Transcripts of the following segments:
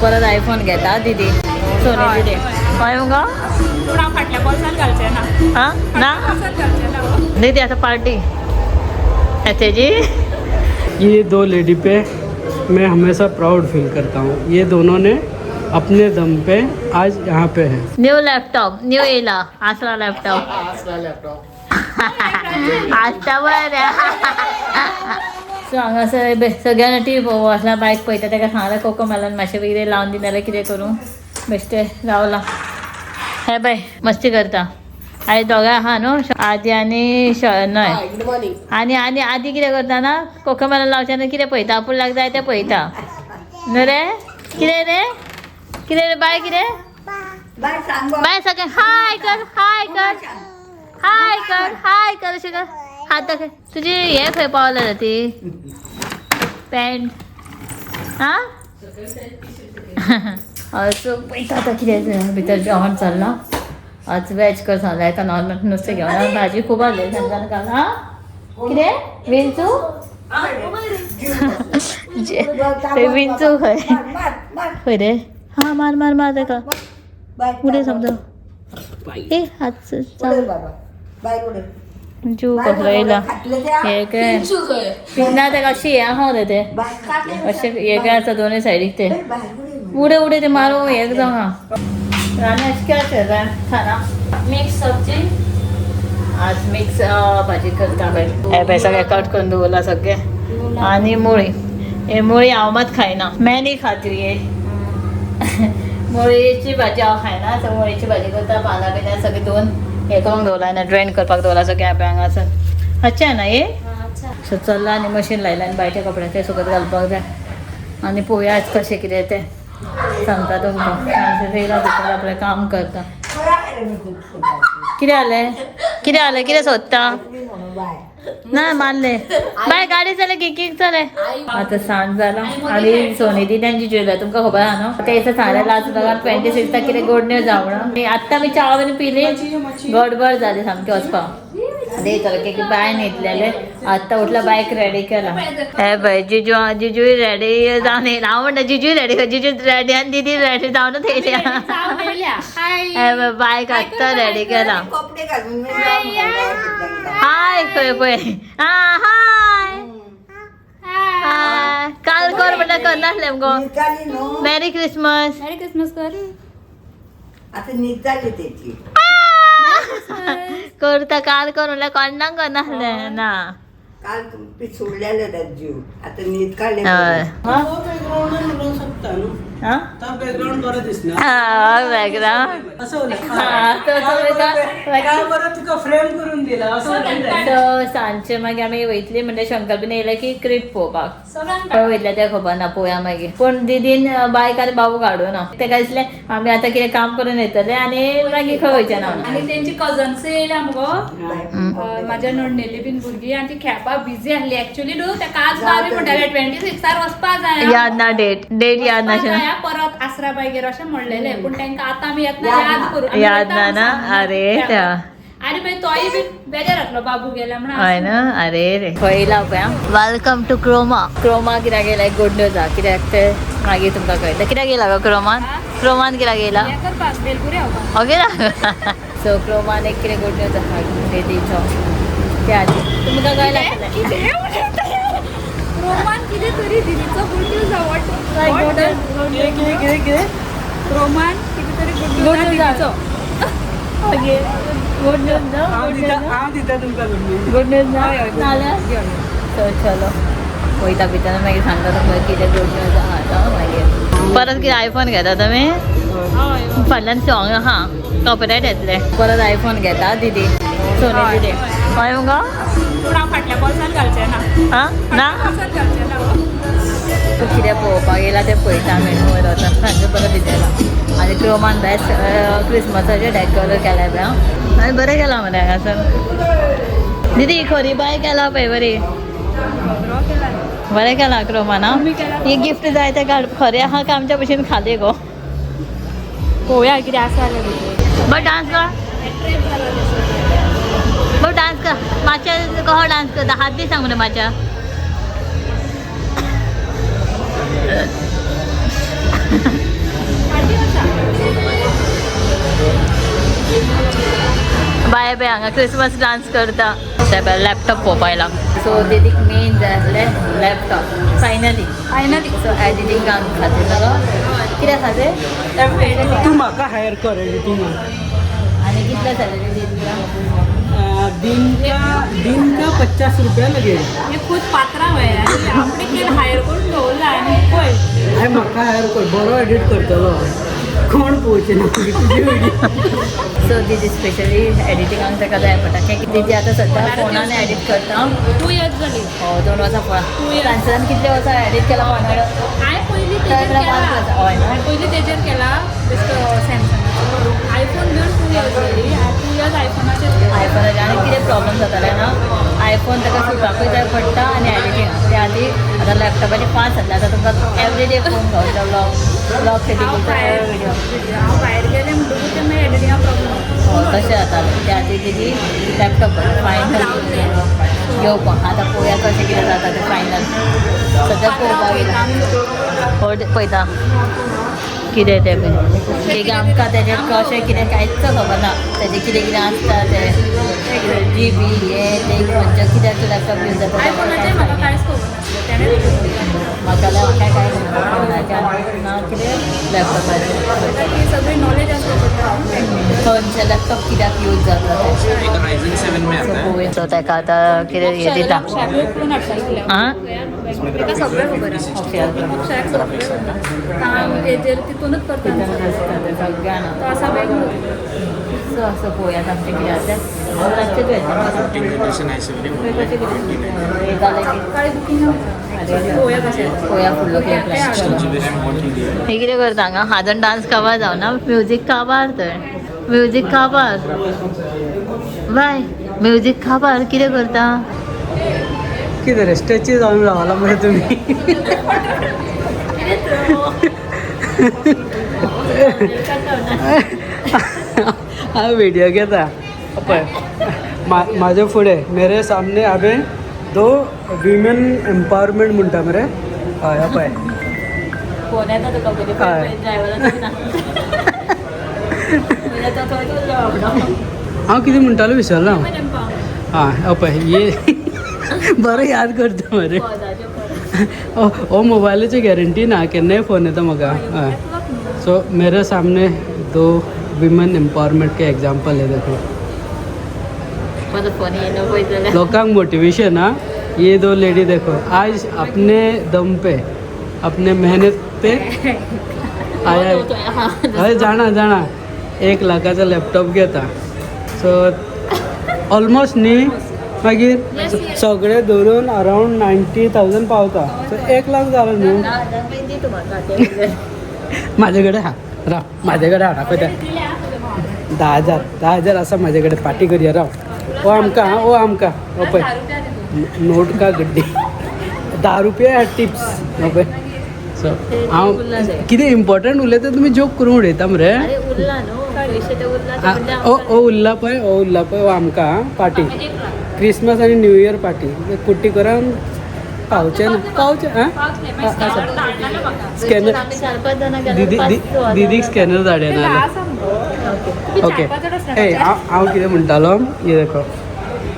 परत आयफोन घेता दीदी, सोनी दीदी. हय मुगो? पूण हांव फाटल्या बोल्सान घालचें ना. हां ना. बोल्सान घालचें ना. दीदी आता पार्टी तेजी. ये दो लेडी पे मैं हमेशा प्राउड फील करता हूँ. ये दोनों ने अपने दम पे आज यहाँ पे है. न्यू लॅपटॉप, न्यू येयला आसला लॅपटॉप आसता बरें. सो हांगासर सगळ्यांना टी पळोवपा बायक पळयता. ताका सांगलां कोको मेलन मातशें कितें लावन दिना जाल्यार कितें करूं. बेश्टें रावलां. हे बाय मस्ती करता. आनी दोगांय आहा न्हू, आदी आनी शनय. Good morning. आनी आनी आदी कितें करता ना, कोको मेलन लावचें आनी कितें पळयता, आपूण लाग जाय तें पळयता न्हू रे. कितें रे, कितें रे बाय, कितें बाय सांग गो. बाय सगळें. हाय कर, हाय कर, हाय कर, हाय कर, अशें कर, हात दाखय. तुजी हें खंय पावला रे ती पॅन्ट? आं, सो पळयता आतां कितें भितर जेवण चल्लां. आज वेज कर सांगलां एका, नॉर्मल नुस्तें घेवन भाजी खूब आहली सांगता घाल. आं कितें विंचू? ते विंचू खंय? मार मार. खंय रे? हां मार मार मार ताका. बाय. उडय समजो. ए हात उडय बाबा, बाय उडय. जीव कसलो येयला. खातले त्या. हे काय ना ताका अशी हें आहा रे ते. बाय खातले. अशें हे काय आसा दोनूय सायडीक ते. बाय उडय. उडे उडे ते मारू हे जावं. हा रानस क्या चल रहा है खाना? मिक्स सब्जी. आज मिक्स भाजी करता. हे पळय सगळें कट करून दवरला सगळें. आनी मुळी, हे मुळी हांव मात खायना, मैं नहीं खाती ये मुळीची भाजी हांव खायना. सो मुळीची भाजी करता. पानां बिनां सगळें धुवन हें करूंक दवरला आनी ड्रेन करपाक दवरला सगळें पळय हांगासर. अच्छा ना हे. सो चल्ला आनी मशीन लायलां आनी बायच्या कपड्याचे सुकत घालपाक जाय. आनी पळोवया आज कशें कितें तें सांगता तुमकां. येयला भितर आपलें काम करता. कितें जालें, कितें जालें, कितें सोदता? बाय. ना मारले बाय गाडी चले किकीक चले. आतां सांज जाला आनी सोनी दी त्यांची जेवल्या. तुमकां खबर आहा न्हू, ते दिसा सांगलें लास्ट बघा 26 कितें गुड न्यूज आहा म्हणून. आनी आत्तां आमी च्या बीन पिली, गडबड जाली सामकी वचपाक. देतले की बाय न्हिदलेले, आत्तां उठला, बायक रेडी केला. हे पळय जिजू, जिजूय रेडी जावन येयला. हांव म्हणटा जिजूय रेडी, जिजू रेडी आनी दिदी रेडी जावनूच येयल्या. हे पळय बायक आत्तां रेडी केला. कपडे घालून. हाय खंय पळय. आं हाय हाय. काल कर म्हणल्यार करनासलें मुगो. न्हिदताली न्हू. Mary Christmas. मॅरी क्रिसमस कर. आता न्हिदताली तेची. करता काल कर म्हणल्यार कोणाक करनासलें ना. काल तुमी सोडलेले जीव, आता न्हीद काडली. हय. बॅकग्राऊंड म्हणून शकता न्हू. हां. तो बॅकग्राऊंड बरं दिसना. हां बॅकग्राऊंड. असं उलय. हां तो काय बरं तुका फ्रेम करून दिला असं उलयता. सो सांजचे मागीर आमी वयतली म्हणजे शंकर बीन येयले की क्रिप पळोवपाक. खंय वयतले तें खबर ना, पळोवया मागीर. पूण दिदीन बायक आनी बाबू काडूं ना. तेका दिसलें आमी आतां कितें काम करून येतले आनी मागीर खंय वयचें ना. आनी तेंची कजन्स येयल्या मुगो, म्हाज्या नणनेली बीन भुरगीं, आनी ती खेळपाक बिजी आसली एक्चुली न्हू. ताका आज बाबी म्हणटाले 26 वचपा जाय. याद ना डेट, डेट याद वचपा नाशिल्लें. जाय परत आसरा बायगेर अशें म्हणलेलें, पूण तांकां आतां आमी येतना याद करू आमी याद वयता ना ना? म्हणून सांगलें. अरे त्या. आनी मागीर तोय बीन बेजार जातलो बाबू गेल्या म्हणून. हय ना, अरे रे पळयला पळय. Welcome to Croma. Croma कित्याक गेला? गुड न्यूज आहा कित्याक ते मागीर तुमकां कळटलें. कित्याक गेला गो क्रोमान? क्रोमान कित्याक गेला? हें करपाक, भेलपुरी खावपाक. ओके ना. सो क्रोमान एक कितें गुड न्यूज आहा दिदीचो, ते आदी तुमकां कळ्ळें आसतलें. रोमान कितें तरी दिदीचो गुड न्यूज आवडटा. कितें कितें कितें कितें? रोमान कितें तरी good Good news news. दिदीचो. Okay, good news ना? हांव दिता, हांव दिता तुमकां गुड न्यूज. गुड न्यूज ना नाल्यार सो चलो वयता भितर, मागीर सांगता तुमकां कितें गुड न्यूज आहा तो मागीर. परत कितें आयफोन घेता तुमी? फाटल्यान सॉंग आहा, कॉपीरायट येतलें. परत आयफोन घेता दीदी, सोनी दीदी. हय मुगो? पूण हांव फाटल्या बोल्सान घालचें ना. आं ना. बोल्सान घालचें ना. तूं कितें पळोवपाक येयला तें पळयता आमी वयर वचून. सांजचे परत भितर. आनी क्रोमान बेस्ट क्रिसमसाचें डेकोर केलां पळय. आं आनी बरें केलां मरे हांगासर. दीदी खरी बाय केला पळय बरी. बरें केलां क्रोमान. आं ही गिफ्ट जाय तें काड. खरें आहा काय आमच्या भशेन खाली गो? पळोवया कितें आसा जाल्यार भितर. बट डान्स कर, बट डान्स कर मातशें. कहो डान्स करता? हात दी सांग मरे मातशें. साहेब आहे हांगा क्रिसमस डान्स करता. साहेब लॅपटॉप पळोवपाक. सो दीदीक मेन जाय आसलें laptop, finally. Finally. So editing काम खातीर ताका कित्या खातीर. तूं म्हाका हायर कर एडिटिंगाक. आनी कितले सॅलरी दी तुका? दिन का 50 रुपया लगेगा. हे खूद पात्रां वय आनी आपणे केलं हायर करून दवरला आनी पळय. हांवें म्हाका हायर कर, बरो एडिट करतलो, कोण पळोवचें ना तुजी व्हिडिओ. सो दीदी स्पेशली एडिटिंगाक ताका जाय पडटा, कित्याक दीदी आतां सद्या फोनान एडिट करता. 2 इयर्स जाली. हो, 2 वर्सां फोन. 2 years. फ्रांसिसान कितले वर्सां एडिट केला फोनार? हांवें पयलीं तर तेजेर केला. हय न्हू? हांवें पयलीं तेजेर केला सॅमसंगाचो. आयफोन घेवन 2 इयर्स जाली. 2 इयर्स आयफोनाचेर केला. आयफोनाचे आनी कितें प्रॉब्लम जाताले ना, आयफोन ताका शूटाकूय जाय पडटा आनी एडिटींग. त्या खातीर आतां लॅपटॉपाचे फास्ट जातले. आतां तुमकां एवरीडे फोन गावता, व्लॉग शूटिंग हांव भायर व्हिडिओ. हांव भायर गेलें म्हणटकूच ते मागीर एडिटिंगा प्रॉब्लम. तशें जातालें. त्या खातीर तेजी लॅपटॉप फायनल घेवपाक. आतां पळोवया कशें कितें जाता तें. फायनल सद्या पळोवपाक गेला, पळयता कितें तें बीन. कित्याक आमकां तेजें कशें कितें कांयच खबर ना, तेजें कितें कितें आसता तें जीबी हें तें खंयच्या कित्याक लॅपटॉप यूज जाता. आयफोनाचेर म्हाका कांयच खबर नासलें, तेणें म्हाका जाल्यार म्हाका कांय खबर फोनाचें ना कितें लॅपटॉपाचें. ती सगळी नॉलेज आसली पडटा. खंयचें लॅपटॉप कित्याक यूज जाता तें. एक राइजन 7 में आता है. पळोवया. सो ताका आतां कितें हें दिता. उखलून हाडटा. आं. ताका सगळें खबर आसा. अक्षयाक सगळें खबर आसा. काम हेजेर तितूनच करता न्हू सगळें. सगळ्यांना. तो आसा बेंगलोर. सो असं पळोवया आमचें कितें आसा तें. रातचें येता. 15 जनरेशन i7 है. कशें कितें जालें की सकाळी बुकींग पळोवया कशें. पळोवया फुडलो कितें प्लॅन. जीबी रैम, 1 TB है. हे कितें करता हांगा? हाजन डान्स काबार जावना, म्युजीक काबार तर, म्युजीक काबार बाय, म्युजीक काबार. कितें करता? कितें रे, स्टॅच्यू जावन रावला मरे तुमी. हांव व्हिडिओ घेता. पळय, म्हाजे फुडें, मेरे सामने हांवें दो विमेन एम्पावरमेंट म्हणटा मरे. हय, पळय. फोन येता तुका पयलीं. हय. ड्रायव्हराचो. हांव कितें म्हणटालो विसरलो हां. हो पळय, ये बरें याद करता मरे. ओ ओ मोबायलाची गॅरंटी ना, केन्नाय फोन येता म्हाका. हय. सो मेरे सामने दो विमेन एम्पावरमेंट के एग्जाम्पल है, देखो. म्हजो फोन येयलो पळय जाल्यार. लोकांक मोटिवेशन. हाँ, ये दो लेडी देखो, आज अपने दम पे, अपने मेहनत पे आया. हय, जाणा जाणा, 1 लाखाचा लॅपटॉप घेता. सो ऑलमोस्ट न्ही, मागीर सगळे धरून अरावंड 90,000 पावता. सो 1 लाख जालो न्हू. म्हाजे कडेन हा, राव, म्हाजे कडेन हा, दाखयता. 10,000, 10,000 आसा म्हाजे कडेन. पार्टी करया, राव. ओ आमकां, आं, ओ आमकां, ओ पळय, नोट का गड्डी, 10 रुपया टिप्स. हो पळय. सो हांव कितें इम्पॉर्टंट उलयता, तुमी जोक करून उडयता मरे. अरे उरला न्हू पयशे ते उरला ते म्हणजे. ओ ओ उरला पळय, ओ उरला पळय. ओ आमकां पार्टी, क्रिसमस आनी न्यू इयर पार्टी कुट्टी करून पावचें ना, पावचें. आं, स्कॅनर. आमी चार पांच जाणां गेल्यार दिदी 5,000. दिदीक स्कॅनर धाडया ना. ओके. ए, हांव हांव कितें म्हणटालो, ये देखो,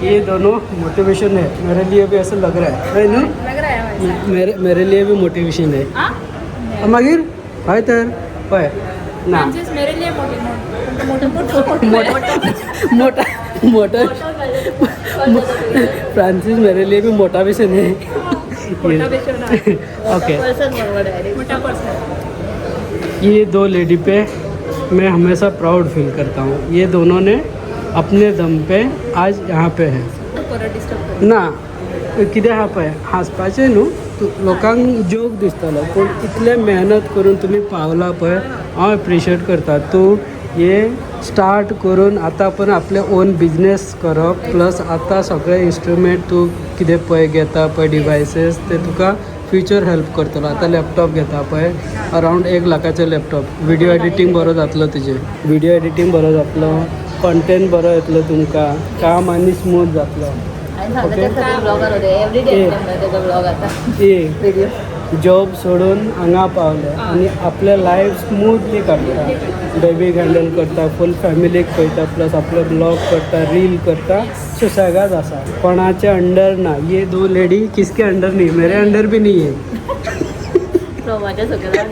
ये दोनों मोटिवेशन है मेरे लिए भी, ऐसा लग रहा है न्हू. लग रहा है वैसा. मेरे मेरे लिए भी मोटिवेशन है. हाँ? मागीर हय तर पळय ना. फ्रांसिस मेरे लिए मोठे मोठे मोठे. मोठा मोठा फ्रांसिस मेरे लिए भी मोटिवेशन है. मोठा बेचवणार. ओके. पर्सन बरोबर डायरेक्ट. मोठा पर्सन. ये दो लेडी पे मैं हमेशा प्राउड फील करता हूँ. ये दोनों ने अपने दम पे आज यहाँ पे है. परत डिस्टर्ब कर. ना, कितें आहा पळय, हांसपाचें न्हू, लोकांक जोक दिसतलो, पूण इतले मेहनत करून तुमी पावला पळय, हांव एप्रिशिएट करता. तूं हे स्टार्ट करून आतां पण आपले ओन बिजनेस करप, प्लस आतां सगळे इन्स्ट्रुमेंट तूं कितें पळय घेता पळय, डिवायसीस, ते तुका फ्युचर हेल्प करतलो. आतां लॅपटॉप घेता पळय, अरावंड 1 लाखाचें लॅपटॉप, व्हिडियो एडिटींग बरो जातलो तुजें, व्हिडियो एडिटींग बरो जातलो, कॉन्टेंट बरो येतलो तुमकां, काम आनी स्मूथ जातलो. आणि सांगता ओके. त्या खातीर ब्लॉगर होते एवरी डे. ए. त्याचा ब्लॉग आता ए. व्हिडिओ. जॉब सोडून हांगा पावले आनी आपलें लायफ स्मूथली काडटा, बेबीक हँडल करता, फूल फॅमिलीक पळयता, प्लस आपलो ब्लॉग करता, रील करता. सो सगळ्याच आसा, कोणाचे अंडर ना. ये दो लेडी किसके अंडर नहीं, मेरे अंडर भी नहीं है. प्रोमाच्या सगळ्या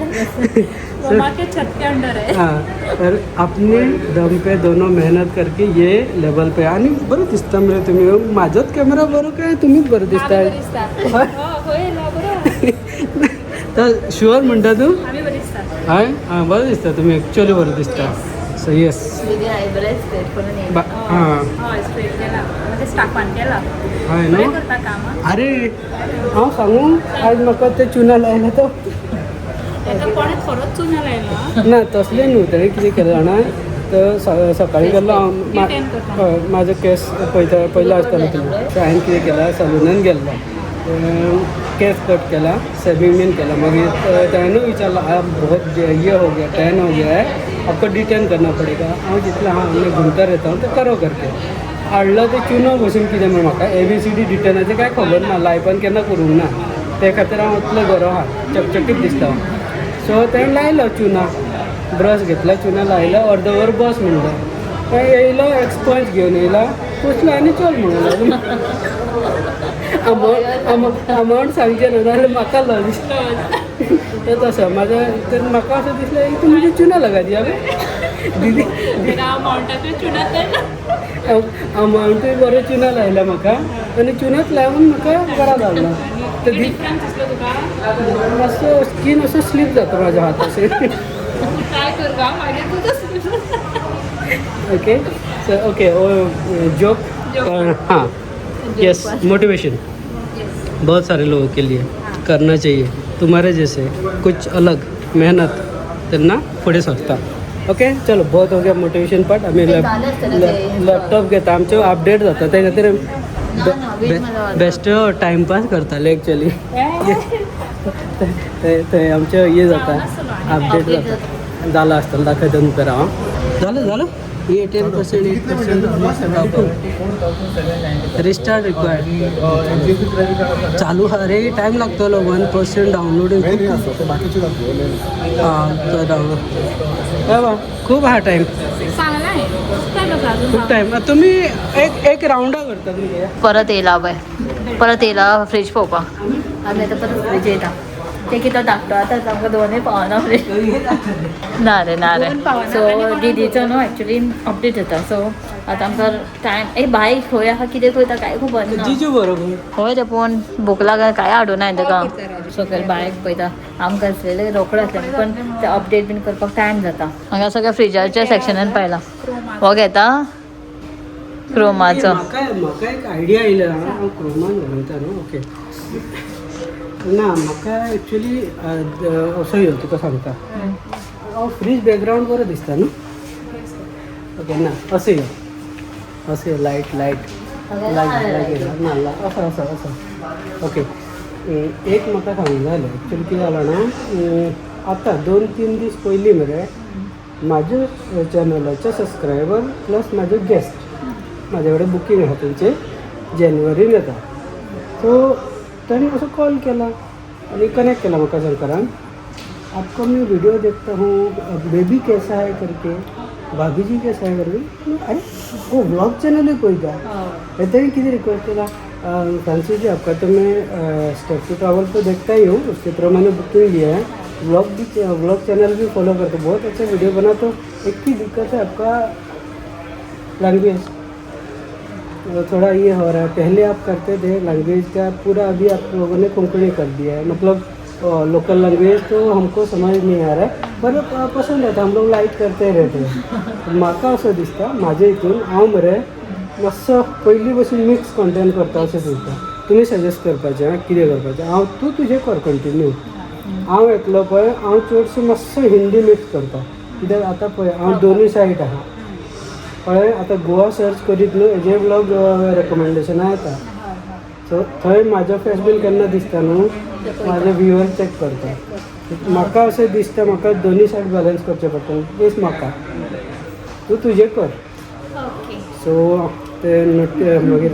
प्रोमा के छत के अंडर आहे. हाँ, तर अपने दम पे दोनों मेहनत करके ये लेवल पे. आणि बरं दिसता म्हणजे तुम्ही. माझोच कॅमेरा बरो काय तुम्हीच बरं दिसता? आमी बरी दिसता. हो, खंय येयला बरो. तर शुअर म्हणटा तू? आमी बरी दिसता. हय, हां, बरें दिसता तुमी, एक्चुअली बरें दिसता. So yes. दीदी आयब्रोज स्ट्रेट करून येयला. हां. हय, स्ट्रेट केला, म्हणजे स्टाफान केला. हय बरें न्हू. करता काम आं. अरे, हांव सांगू, आयज म्हाका ते चुना लायला तो. ताका कोणें खरोच चुना लायलो? ना, तसलें न्हू. तेणें कितें केलें जाणा, तर सकाळीं गेल्लो हांव. Detain करता. हय, म्हाजो केस पळयता पयलो आसतालो तुमी. सो हांवें कितें केलां, सलुनान गेल्लो, केस कट केला, सेविंग बीन केला. मागीर ताणें विचारलं, आप बहुत ये हो गया, टैन हो गया है, आपको डिटेन करना पड़ेगा. हांव चिंतलें, हां, मैं घुमता रहता हूँ तो करो करके. हाडलो ते चुनो भशेन कितें म्हण. म्हाका एबीसीडी डिटेनाचें कांय खबर ना, लायफान केन्ना करूंक ना. ते खातीर हांव इतलो गोरो आहा, चकचकीत दिसता हांव. सो तेणें लायलो चुना, ब्रश घेतला, चुना लायलो, अर्द वर बस म्हणलो. मागीर येयलो, एक स्पंज घेवन येयला, पुसलो आनी चल म्हणून लागलो. अमावंट अमावंट सांगचें ना, नाजाल्यार म्हाका लॉस. तर तसो म्हाजो, तर म्हाका अशें दिसलें की तुमी चुना लगा दिया दीदी. अमावंटाचो चुना तर. अमावंटूय बरो चुना लायला म्हाका आनी चुनाच लावन म्हाका बरो लागलो. तर डिफरन्स दिसलो तुका? मातसो स्कीन असो स्लीप जाता म्हाज्या हाताचेर. ट्राय कर गा, मागीर तुका. Okay, so okay, joke. हाँ, यस, मोटिवेशन बहुत सारे लोगों के लिए करना चाहिए. तुम्हारे जैसे कुछ अलग मेहनत त्यांना फुडें सरता. ओके, चलो, बहुत हो गया मोटिवेशन पार्ट. आमी ते झालं असतं ना ते. लॅपटॉप घेता, आमचो अपडेट जाता ते खातीर. ना, ना, wait मला वाजवा. बेस्ट टायमपास करताले एक्चुअली. ते ते आमचें हे जाता, अपडेट Update. जाता. जालां आसतलें, दाखयता नंतर हांव. जालें जालें, 18%, 8%. Restart required. चालू आहा रे, टायम लागतलो. 1% डावनलोडींग. हां, तो डावनलोड बाबा, खूब आहा टायम. सांगलां खूब टायम आसा अजून. खूब टायम. तुमी एक एक रावंडा करता तुमी. परत येयला बाय, परत येयला फ्रीज पळोवपाक. आमी आतां परत फ्रीज येयता. ते कितें धाकटो आतां आमकां दोनूय पावना फ्रीज. ना रे, ना रे. दोन पावना. सो आनी कोणाक? दिदीचो न्हू एक्चुली अपडेट जाता. सो आतां आमकां टायम ए बाय खंय आहा, कितें करता कांय खबर ना. जिजू बरोबर. हय रे, पूण भूक लागला, कांय हाडूना हांवें ताका. करता राजू. सकयल बायक पळयता. आमकां आसलेले रोकडो आसलें, पण ते अपडेट बीन करपाक टायम जाता. हांगा सगळ्या फ्रिजाच्या सेक्शनान पायला. क्रोमा. हो घेता क्रोमाचो. म्हाका म्हाका एक आयडिया आयल्या. हांव क्रोमान उलयता न्हू. ओके, ना, म्हाका एक्चुली असो यो, तुका सांगता हांव, फ्रीज बॅकग्रावंड बरो दिसता न्हू. ओके, ना, असो यो, असो यो, लायट लायट लायट लायट ना, असो असो असो. ओके, एक म्हाका सांगूंक जाय आसलें. एक्चुली कितें जालां जाणा, आतां 2-3 दीस पयलीं मरे म्हाज्या चॅनलाचे सबस्क्रायबर प्लस म्हाजे गेस्ट, म्हाजे कडेन बुकींग आहा तेंचे, जेनवरीन येता. सो ताणें असो कॉल केला आनी कनेक्ट केला म्हाका शंकरान. आपको मैं वीडियो देखता हूँ, बेबी कैसा है करके, भाभी जी कैसा है करके. अरे, वो व्लॉग चॅनल पळयता. तेणी कितें रिक्वेस्ट केला, फ्रांसीस जी, आपका तो मैं स्टेप टू ट्रैवल तो देखता ही हूँ, उसके थ्रू मैंने बुकिंग लिया है, व्लॉग भी, व्लॉग चैनल भी फॉलो करते, बहुत अच्छा वीडियो बना. तो एक ही दिक्कत है, आपका लैंग्वेज थोड़ा ये हो रहा है. पहले आप करते थे लैंग्वेज का पूरा, अभी आप लोगों ने कोंकणी कर दिया है, मतलब लोकल लैंग्वेज, तो हमको समझ नहीं आ रहा है, पर पसंद आता, हम लोग लाईक करते रहते हैं. म्हाका असो दिसता, म्हाजे हितून हांव मरे मातसो पयलीं भशेन मिक्स कंटेंट करता अशें दिसता. तुमी सजेस्ट करपाचें आं, कितें करपाचें. हांव, तूं तुजें कर कंटिन्यू. हांव येतलो पळय, हांव चडसो मातसो हिंदी मिक्स करता, कित्याक आतां पळय हांव दोनूय सायड आहा. पळय, आतां गोवा सर्च करीत न्हू, हेजे व्लॉग रेकमेंडेशनां येता. सो थंय म्हाजो फेस बीन केन्ना दिसता न्हू, म्हाजे व्ह्युअर चॅक करता. म्हाका अशें दिसता, म्हाका दोनूय सायड बॅलन्स करचें पडटा. प्लीज म्हाका, तूं तुजें कर. ओके. सो ते नोट मागीर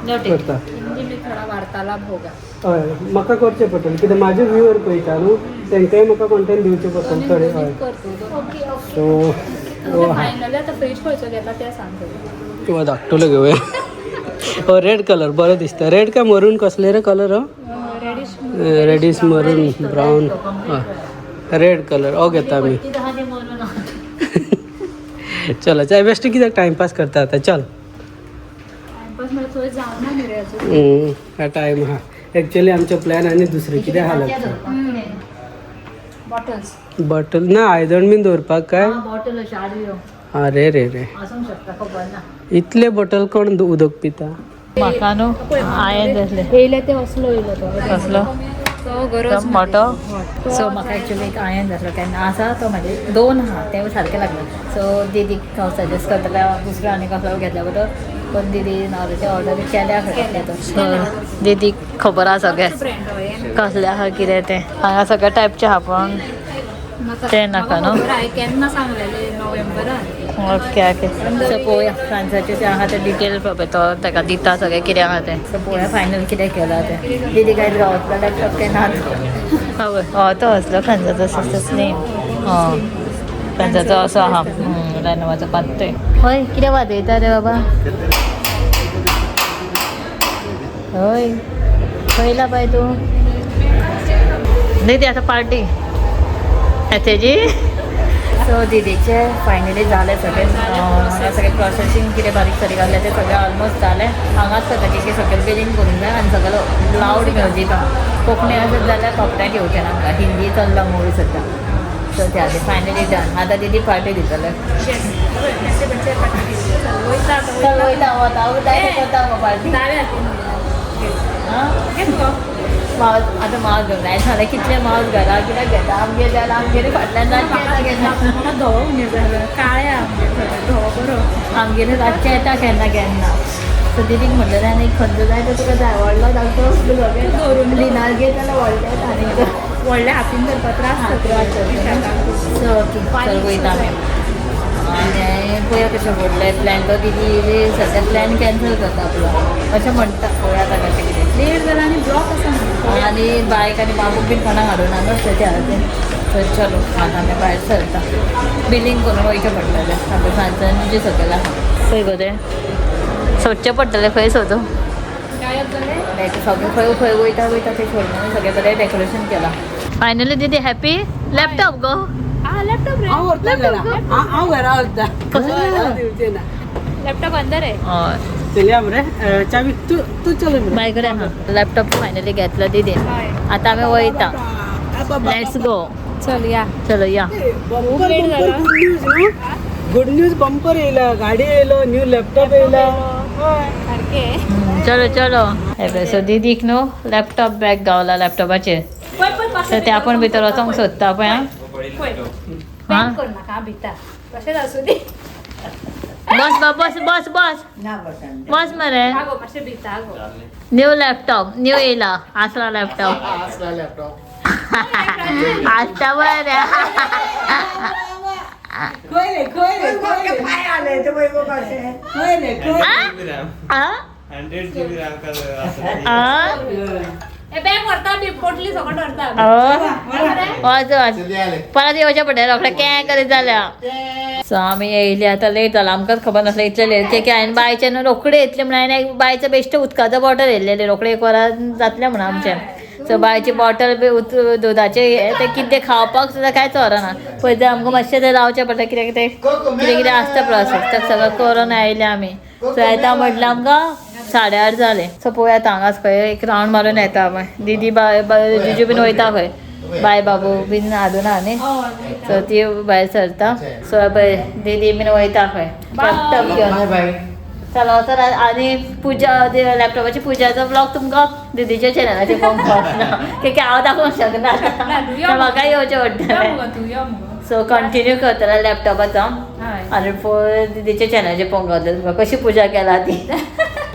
Noted. करता. हिंदी में थोड़ा वार्ता. वार्तालाप होगा. हय, म्हाका करचें पडटलें कित्याक म्हाजे व्यूवर पळयता न्हू, तांकांय म्हाका कॉन्टेंट दिवचें पडटलें थोडे. हय. करतो. Okay okay. सो फायनली आतां फ्रीज खंयचो घेता तें सांग पळय. किंवा धाकटुलो घेवया. हो रेड कलर बरो दिसता. रेड काय मरून कसले रे कलर हो? रेडिश. रेडीश, मरून, ब्राऊन. हय, रेड कलर हो घेता आमी. चल चल, बेश्टे कित्याक टायमपास करता आतां, चल. टायमपास म्हळ्यार थंय जावना न्ही रे अजून. हा टायम आहा. एक्चुअली आमचो प्लॅन आनी दुसरें कितें आहा लागता. बॉटल्स. बॉटल ना, आयदण बीन दवरपाक काय. बॉटल अशें आडव्यो. अरे रे रे. आसूंक शकता, खबर ना. इतले बॉटल कोण उदक पिता? म्हाका न्हू हांवें धरलें. येयले ते असलो येयलो तो. कसलो? तो गरज. मोठो. सो म्हाका एक्चुअली एक आयन जातलो केन्ना आसा तो म्हाजे दोन आहा, ते सारके लागले. सो दीदीक हांव सजेस्ट करतलें दुसरो आनी कसलो घेतल्या बरो, पण दीदी नवऱ्याचे ऑर्डर केल्या खंय तो. सो दीदीक खबर आसा सगळें कसलें आहा कितें तें. हांगा सगळ्या टायपचे आहा, पण ते नाका न्हू. केन्ना सांगलेले, नोव्हेंबरान. ओके ओके, सो पळोवया फ्रांसाचे ते आहा ते डिटेल पळय, तो ताका दिता सगळें कितें आहा तें. सो पळोवया फायनल कितें केलां तें. दीदी कांयच गावतलो लॅपटॉप काय ना. हय हय, तो असलो फ्रांसाचो आसता स्लीम. हय, फ्रांसाचो असो आहा लेनोवाचो पात्तोय. हय, कितें वाजयता रे बाबा? हय, खंयला बाय तूं? दीदी आतां पार्टी तेजी. सो दीदीचे फायनली जालें सगळें. हांगा सगळें प्रोसेसींग कितें बारीक सारीक आसलें तें सगळें ऑलमोस्ट जालें. हांगाच जाता की सगळें बिलींग करूंक जाय आनी सगळें लावड म्युजीक आहा. कोंकणी आसत जाल्यार कॉपीरायट येवचें ना आमकां, हिंदी चल्ला मुवी सद्दां. सो ते आतां फायनली डन. आतां दीदी पार्टी दितले. चल वयता वता वता वता गो पार्टी. आं, मावस आतां मावस घेवन जाय जाल्यार कितले मावस घरा कित्याक घेता आमगेर जाल्यार आमगेर फाटल्यान रातचें येता केन्ना. धवो काळे धवो बरो. आमगेर रातचें येता केन्ना केन्ना. सो दीदीक म्हणलें आनी खंयचो जाय तो तुका जाय, व्हडलो धाकटो दवरून. लिनार घे जाल्यार व्हडलें येता आनी व्हडल्या हातीन धरपा त्रास जाता. सो ओके, चल वयता आमी आनी पळोवया कशें व्हडलें प्लॅन तो. दीदी सद्या प्लॅन कॅन्सल करता आपलो अशें म्हणटा. पळोवया आतां कशें कितें. लेट जाला आनी ब्लॉक आसा न्हू. आनी बायक आनी बाबूक बीन कोणाक हाडूं ना न्हू त्या खातीर. सो चलो, आतां आमी भायर सरता. बिलींग करून वयचें पडटलें आतां सांजच्यान जे सगळें आहा. खंय गो तें सोदचें पडटलें, खंय सोदूं? गायब जालें. सगळें खंय खंय वयता वयता तें सोडून सगळें बरें डेकोरेशन केलां. फायनली दीदी हॅपी. लॅपटॉप गो. आ लॅपटॉप रे. हांव व्हरता घरा, हांव घरा व्हरता. कसलो? दिवचें ना. लॅपटॉप अंदर आहे. हय. चलया मरे, चावी तूं तूं चल मरे. बाय कडेन आहा लॅपटॉप. फायनली घेतलो दीदीन. आतां आमी वयता. Let's go. चल या. चलो या. बंपर लेट बंपर झाला. गुड न्यूज न्हू, गुड न्यूज बंपर येयला, गाडी येयलो, न्यू लॅपटॉप येयला. हय. सारखे. चलो चलो. हे पळय, सो दीदीक न्हू लॅपटॉप बॅग गावला लॅपटॉपाचेर. पळय पळय. सो ते आपण भितर वचोंक सोदता पळय. आं. पळय. हा? पॅक कर नाका, भिता तशेंच आसूं दी. बस बा, बस बस बस. ना बसन. बस मरे. आगो मातशें भिता गो. न्यू लॅपटॉप न्यू येयला, आसला लॅपटॉप आसता बरें. खंय रे, खंय रे, खंय रे? पांय आले ते वय गो कशें. खंय रे, खंय? आ? 100 GB RAM का. आ? ए बॅग व्हरता बी, पोटली सगळं व्हरता. वाच वाच, परत येवचें पडटलें रोखडें कॅ करीत जाल्यार. सो आमी येयली आतां, लेट जाला. आमकांच खबर नासलें इतलें लेट. ते हांवें बायचें न्हू रोखडें येतलें म्हणून हांवें एक बायचें बेश्टें उदकाचो बॉटल येयलेलें, रोखडें एक वरां जातलें म्हणून आमचें. सो बायची बॉटल बी दुदाचें हें तें कितें खावपाक सुद्दां कांयच व्हरना. पळय तें आमकां मातशें तें रावचें पडटा कित्याक तें कितें कितें आसता प्रोसेस, तें सगळें करून आयलें आमी. सो येता म्हटल्यार आमकां 8:30 जालें. सो पळोवया आतां हांगाच खंय एक रावंड मारून येता. मागीर दीदी बाय जिजू बीन वयता खंय, बाय बाबू बीन हाडूना न्ही. सो ती भायर सरता. सो पळय दीदी बीन वयता खंय लॅपटॉप घेवन. चल वचोन आनी पुजा लॅपटॉपाची पुजाचो ब्लॉग तुमकां दिदीच्या चॅनलाचेर पळोवंक पावना, कित्याक हांव दाखोवंक शकना, म्हाका येवचें यो पडटलें. मुगो तूं, यो मुगो. सो कंटिन्यू करतले लॅपटॉपाचो हय. आनी पळय दिदीच्या चॅनलाचेर पळोवंक गावतलें तुमकां कशी पुजा केला ती.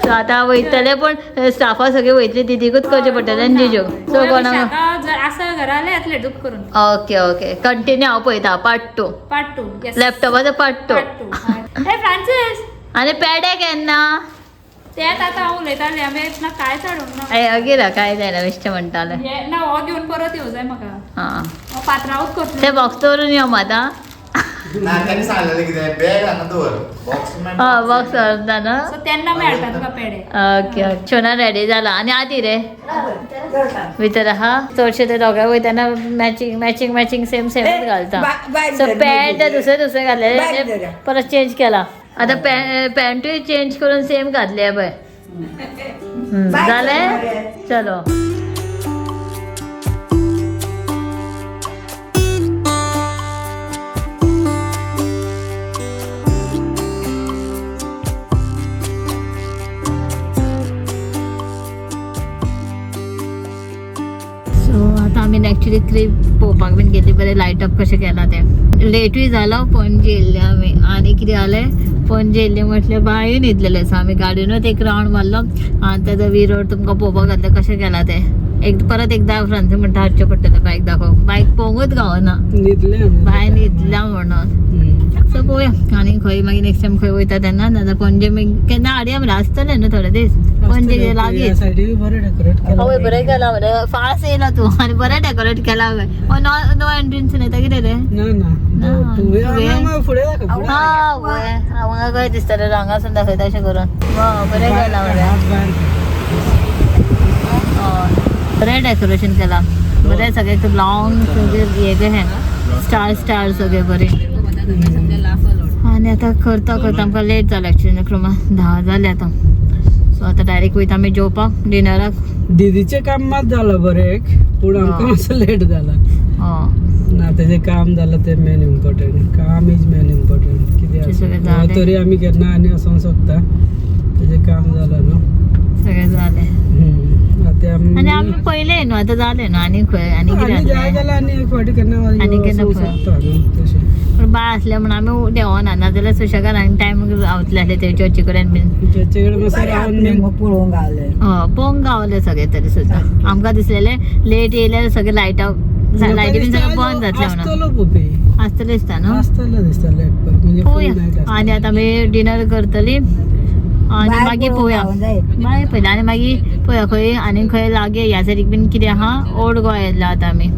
सो आतां वयतले, पण स्टाफा सगळे वयतली, दिदीकूच करचें पडटलें आनी जिजूक. सो कोणाक आतां जर आसा घरा जाल्यार येतले डूप करून. ओके ओके, कंटिन्यू हांव पळयता पार्ट 2. पार्ट 2. लॅपटॉपाचो पार्ट 2. पार्ट 2. हे फ्रांसीस. आनी पेडे केन्ना? तेच आतां हांव उलयतालें आमी ना कांयच हाडूंक ना. अगेला काय जायना बेश्टें म्हणटालें. हे ना हो घेवन परत येवं जाय म्हाका. हां हो पात्रांवूच करतलो. ते बॉक्स दवरून यो मग आतां. ना तांणी सांगलेलें कितें बॅग हांगा दवर बॉक्स. हय बॉक्स दवरता न्हू. सो तेन्ना मेळटा तुका पेडे. ओके शोना रेडी जाला आनी आदी रे भितर आहा. चडशे ते दोगांय वयतना मॅचिंग मॅचिंग मॅचिंग सेम सेमच घालता. सो पॅन्ट दुसरे दुसरे घातले परत चेंज केला. आता पॅन्टूय चेंज करून सेम घातली आहे पळय. जालें चलो. सो आता आमी ॲक्च्युली क्रीप पळोवपाक बीन गेली बरें लायट अप कशें केलां तें. लेटूय जालो पणजे येयल्ले आमी आनी कितें जालें पणजे येयल्ले म्हटल्यार बांय न्हिदलेले. सो आमी गाडयेनूच एक रावंड मारलो आनी तेजो वी रोड तुमकां पळोवपाक घातलो कशें केलां तें. एक परत एकदां फ्रांसी म्हणटा हाडचें पडटलें बायक दाखोवंक. बायक पळोवंकूच गावना न्हिदले आमी. बाय न्हिदला म्हणून. सो पळोवया आनी खंय मागीर नेक्स्ट टायम खंय वयता तेन्ना. नाजाल्यार पणजे केन्ना हाडया मरे आसतलें न्हू थोडे दीस पणजे लागींच. सायडीक बरें डेकोरेट केलां. हय बरें केलां मरे फास्ट येयला तूं आनी बरें डेकोरेट केलां हय. नो एंट्रन्स न्हय कितें रे? ना ना तुवें फुडें दाखय. हा वय हांगा कशें दिसतलें हांगासून दाखयता अशें करून. बरें केलां मरे. बरें डेकोरेशन केलां बरें सगळें लॉंग सगळें हें कशें स्टार स्टार सगळें बरें. आनी आतां करता करता आमकां लेट जालो एक्चुली क्रमा 10 जाले आतां. सो आतां डायरेक्ट वयता आमी जेवपाक डिनराक. दीदीचें काम मात जालां बरें एक पूण आमकां मातसो लेट जाला. ना तेजें काम जालां तें मेन इम्पोर्टंट. काम is main important. कितें आसा तरी आमी केन्ना आनी वचोंक शकता. तेजें काम जालां न्हू सगळें जालें आनी आमी पयलें न्हू आतां जालें न्हू आनी खंय आनी कितें जाय जाल्यार आनी एक फावटी केन्ना वचूंक शकता न्हू तशें. पूण बाय आसलें म्हणून आमी देंवना नाजाल्यार सुशेगाद आनी टायम रावतले आसले ते चर्ची कडेन बीन. चर्चे कडेन मातसो रावन बीन पळोवंक गावलें. हय पळोवंक गावलें सगळें तरी सुद्दां. आमकां दिसलेलें लेट येयल्यार सगळें लायटां लायटी बीन सगळें बंद जातलें म्हणून. आसतलो पोपी आसतलें दिसता न्हू. आसतलो दिसता लेट पर म्हणजे पळोवया आनी आतां आमी डिनर करतली आनी मागीर पळोवया बाय पयलीं आनी मागीर पळोवया खंय आनी खंय लागीं ह्या सायडीक बीन कितें आहा. ओल्ड गोवा येयला आतां आमी.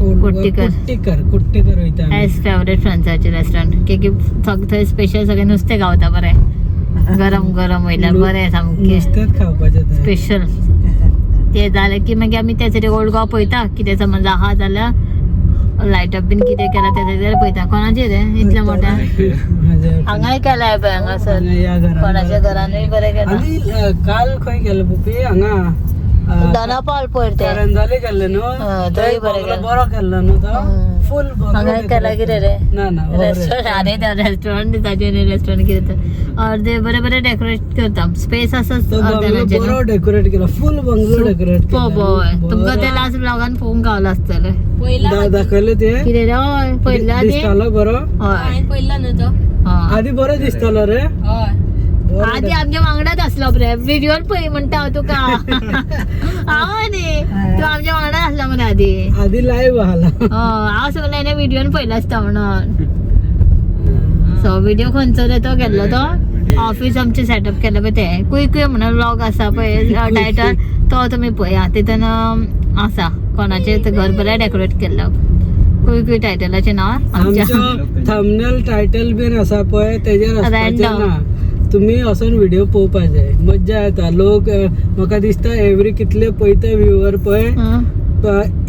कुट्टीकर कुट्टीकर वयता एज फेवरेट फ्रांसाचे रेस्टॉरंट की थंय स्पेशल सगळें नुस्तें गावता बरें गरम गरम वयल्यार बरें सामकें नुस्तेंच खावपाचें स्पेशल. तें जालें की मागीर आमी त्या सायडीक ओल्ड गोवा पळयता कितें समज आहा जाल्यार लायट अप बीन कितें केलां तें जाल्यार पळयता. कोणाचें रे इतलें मोठें हांगाय केलां पळय हांगासर कोणाच्या घरानूय बरें केलां. आनी काल खंय गेलो पोपी हांगा दोनापावल पयर तें करंजाली गेल्ले न्हू थंय बरें केलें. बरो केल्लो न्हू तो फूल हांगा केला कितें रे ना ना रेस्टॉरंट. अरे त्या रेस्टॉरंट ताजें न्ही रेस्टॉरंट कितें तें अर्दे बरें बरें डेकोरेट करता स्पेस आसा. बरो डेकोरेट केला फूल बंगलो डेकोरेट केला. तुमकां ते लास्ट ब्लॉगान पळोवंक गावलां आसतलें. दाखयलें तें कितें रे? हय पयला दिसतालो बरो. हय आदी बरो दिसतालो रे. आदी आमच्या वांगडाच आसलो रे व्हिडिओर पळय म्हणटा हांव तुका. हांव न्ही तूं आमच्या वांगडा आसलो मरे आदी. आदी लायव्ह आला. हय हांव सगळें व्हिडिओन पळयलो आसता म्हणून. सो व्हिडिओ खंयचो रे तो केल्लो तो ऑफिस आमचें सेटअप केलें पळय तें कुय कुय म्हणून व्लॉग आसा पळय टायटल तो तुमी पळया तितून आसा कोणाचें घर बरें डेकोरेट केल्लो कुय कुय टायटलाचें नांव आमच्या. आमचो थंबनेल टायटल बीन आसा पळय तेजेर आसपाचें ना. तुम्ही वचोन व्हिडिओ पळोवपा जाय मज्जा येता. लोक म्हाका दिसता एवरी कितले पळयता व्ह्यूवर पळय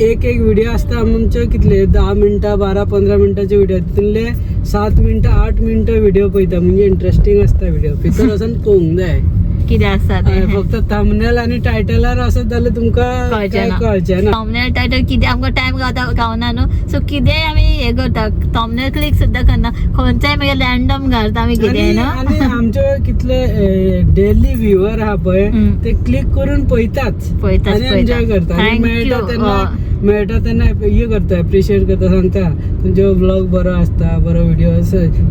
एक एक व्हिडिओ आसता आमचे कितले 10 मिनटां 12 15 मिनटाचे व्हिडिओ तितूंतले 7 मिनटां 8 मिनटां व्हिडिओ पळयता म्हणजे इंट्रस्टींग आसता व्हिडिओ भितर वचोन पळोवंक जाय कितें आसता तें. फक्त थंबनेल आनी टायटलार आसत जाल्यार तुमकां कळचें ना. थंबनेल टायटल कितें आमकां टायम गावना न्हू. सो कितेंय आमी हें करता थंबनेल क्लिक सुद्दां करना खंयच्याय मागीर रॅन्डम घालता आमी कितेंय न्हू. आनी आमचे कितले डेली व्ह्यूवर आहा पळय ते क्लिक करून पळयताच पळयताच आनी एन्जॉय करता. मेळटा तेन्ना मेळटा तेन्ना हे करता एप्रिशिएट करता सांगता तुमचो ब्लॉग बरो आसता बरो व्हिडिओ.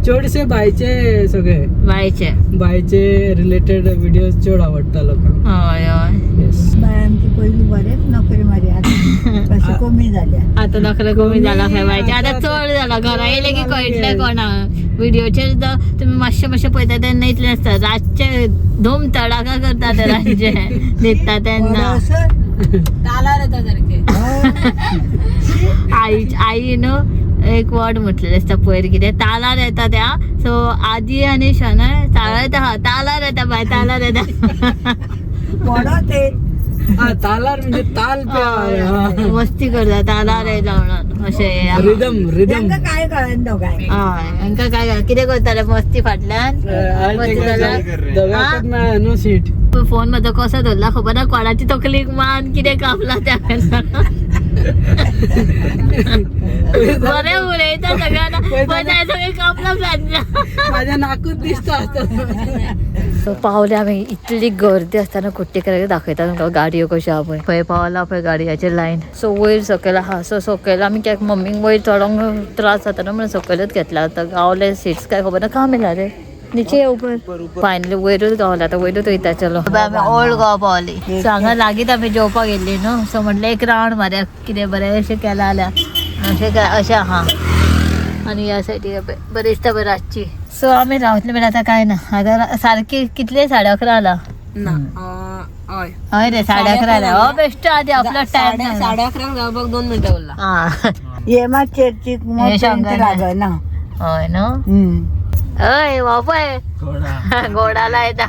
चडशे बायचे सगळे बायचे बायचे रिलेटेड व्हिडिओ चड आवडटा लोकांक. हय हय येस. बाय आमची पयलीं बरेंच नोकरी मारी आतां कशी कमी जाल्या. आतां नोकरी कमी जाला खंय बायचे आतां चड जाला घरा येयले की कळटलें कोणाक. व्हिडिओचेर तुमी मातशें मातशें पळयता तेन्ना इतलें आसता, रातचे धूम तडाखा करता ते रातचे न्हिदता तेन्ना. आई आई न्हू एक वर्ड म्हटलेलें आसता पयर कितें तालार येता त्या, सो आदी आनी शनय तालार येता, हा तालार येता बाय तालार येता. पडत येत. हा तालार म्हणजे ताल पे आहे. मस्ती करता तालार येता म्हणून अशें. Rhythm rhythm. तांकां काय कळना दोगांय. हय हांकां काय कितें करताले मस्ती फाटल्यान मस्ती जाल्यार दोगांकच मेळ्ळें न्हू सीट. फोन म्हजो कसो धरला खबर ना, कोणाची तकलीक मान कितें कापला त्या बरें उलयता सगळ्यांना, पण सगळें कापला प्लॅन. माझ्या नाकूच दिसता आसता. सो पावले आमी, इतली गर्दी आसतना कुट्टीकराक दाखयता तुमकां गाडयो कश्यो आहा पळय. खंय पावला पळय गाडयाचे लायन. सो वयर सकयल आहा, सो सकयल आमी कित्याक मम्मीक वयर चडोंक त्रास जाता न्हू म्हणून सकयलूच घेतला. आतां गावले सिट्स काय खबर ना, का मेला रे निचे उपर फायनली वयरूच गावला, आतां वयरूच वयता. चलो आमी ओल्ड गोवा पावली. सो हांगा लागींच आमी जेवपाक गेल्ली न्हू, सो म्हटलें एक रावंड मारया कितें बरें अशें केलां जाल्यार अशें काय अशें आहा. आनी ह्या सायडीक बरें दिसता बरें रातची. सो आमी रावतले म्हणल्यार आतां कांय ना, आतां सारकी कितले 11:30 आला. ना हय. हय रे 11:30 आला. हो बेश्टो आदी आपलो टायम 11:30 जावपाक 2 मिनटां उरला. हा हे मात चर्चीक हे शंकर. लागना. हय न्हू. हय हो पळय गोडा लायता.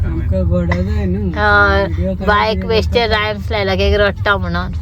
आमकां गोडा जाय न्हू. बायक बेश्टे रायम्स लायला की रडटा म्हणून.